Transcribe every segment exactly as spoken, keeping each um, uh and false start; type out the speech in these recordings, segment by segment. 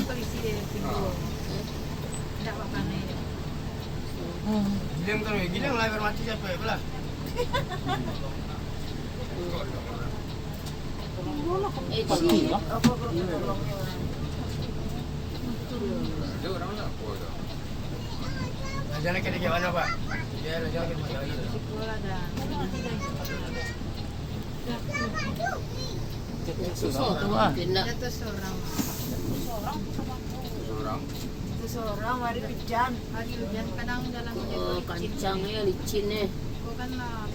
Polisi dia timbul. Tidak apa-apa ni. Gilang terus, gilang lah biar mati siapa ya, belah. Eh, di sini. Ada orang lah, apa dah? Nah, jalan ke dekat mana, Pak? Ya, jalan ke dekat mana? Sekolah dah. Susah tu, ah. Jatuh seorang. Seorang. Jatuh seorang, hari hujan. Hari hujan, kadang jalan Oh, licin. Kancang ya, licin eh. Kau kan lah,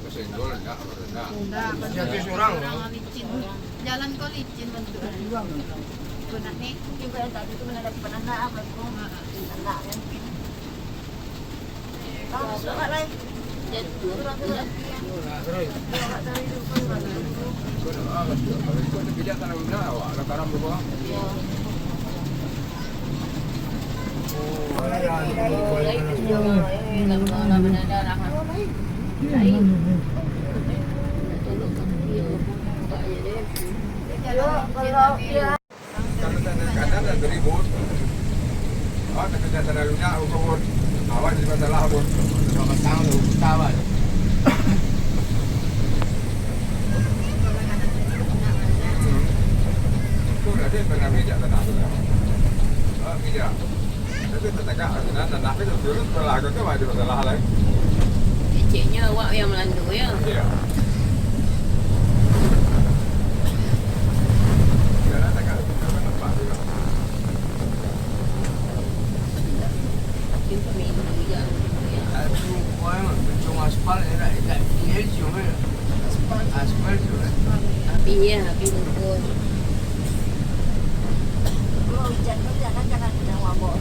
Kesenggol enggak, enggak. Enggak, jatuh seorang, licin. Jalan kau licin bentuk. Kau nak ni? Juga yang tadi tu mana ada pernah nak apa tu? Anak kan. Kalau kadang-kadang dah ribut. Awak tak kerja terlalu nak hukum pun. Awak jadi masalah pun. Kalau matang tu, kita awak tu. Hmm. Itu dah dia pernah bijak tanah tu. Awak bijak. Tapi tak tegak, nah, nah, nah, itu dulu sekolah aku tu ada masalah lah. Keceknya awak yang melanda, ya? Iya. Jalan tegak, kita kan nampak juga. Itu main juga, ya. Aku, orang, bencong aspal, enak, enak, dia cium, ya. Aspal. Aspal tu, ya. Habis, ya, habis betul. Kalau hujan tu, jangan, jangan kena mabok.